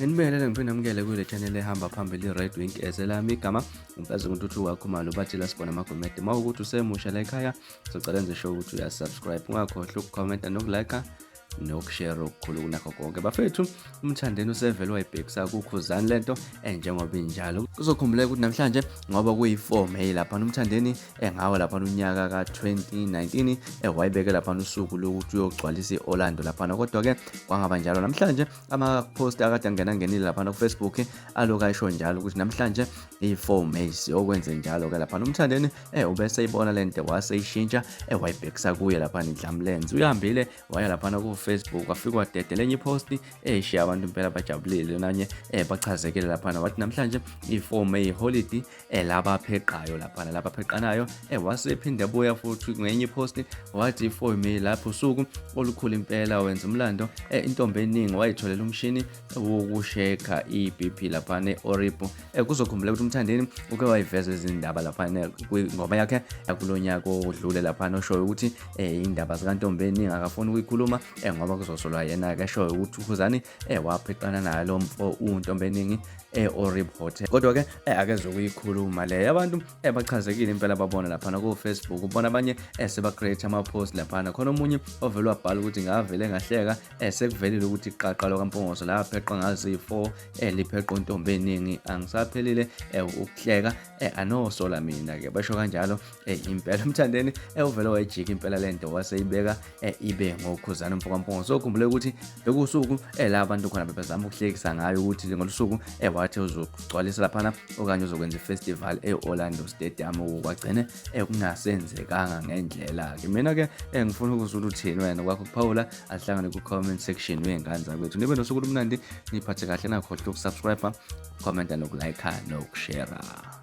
Nginibingelele ngiphinde namukele kule channel ehamba phambili i-Red Wing eselami igama umfazi uNtuthu wakho malo bathi la sibona amagomede. Uma ukuthi usemusha la ekhaya socela enze sure ukuthi uyasubscribe, ungakhohlwa ukukhomenta nokulike nokushare okukhulu kunakho konke. Bafethu, uMthandeni usevele wayibhekisa kuKhuzani lento enjengoba injalo. Kuzokhumbuleka ukuthi namhlanje ngoba kuyi-4 May lapha uMthandeni engawo lapha unyaka ka-2019 wayibeke lapha usuku lokuthi uyogcwalisa i-Orlando laphana, kodwa-ke kwangaba njalo. Namhlanje ama-post akade angena ngenile laphana ku-Facebook aloku ayisho njalo ukuthi namhlanje i-4 May siyokwenze njalo-ke laphana. UMthandeni ubeseyibona le nto waseyishintsha wayibhekisa kuye laphana indlamlenze. Uyihambile waya laphana ku-Facebook wafika wadedela enye ipost eshiya abantu impela bajabulile nanye bachazekile laphana, wathi namhlanje i-4 May holiday labapheqayo laphana labapheqanayo. Wasephinde buya futhi ngenye ipost wathi i-4 May lapho usuku olukhulu impela, wenza umlando, intombi eningi wayitholela umshini wokushekha i-BP laphana e-Orib. Kuzokhumbula ukuthi uMthandeni uke wayiveza izindaba laphana kwingoma yakhe kulo nyaka odlule laphana, oshoyo ukuthi indaba zikantombi eningi akafuni ukuyikhuluma ngoba kuzosolwa yena-ke, eshoyo ukuthi uKhuzani wapheqana naye lo mfo untombi eningi e-Orib Hotel, kodwa-ke akezokuyikhuluma leyo. Abantu bachazekile impela babona laphana ku-Facebook, ubona abanye seba-create ama-post laphana. Khona omunye ovele wabhala ukuthi ngavele ngahleka sekuvelile ukuthi iqaqa lokaMpungose lapheqa ngazi-4 lipheqa untombi eningi, angisaphelile ukuhleka, anosola mina-ke, basho kanjalo impela. UMthandeni uvele wayijika impela lento waseyibeka ibe ngoKhuzani umfokaMpungo. So khumbule ukuthi bekusuku la abantu khona bebezama ukuhlekisa ngayo ukuthi ngolusuku wathi uzogcwalisa laphana okanye uzokwenza ifestival e-Orlando Stadium, kwagcine kungasenzekanga ngendlela-ke. Mina-ke ngifuna ukuzwa uthini wena kwakho kuphawula, ahlangane ku-comment section wey'ngane zakwethu. Nibe nosuku olumnandi, niphathe kahle, ningakhohlwa ukusubscribe, ukhomenta nokulike nokushare.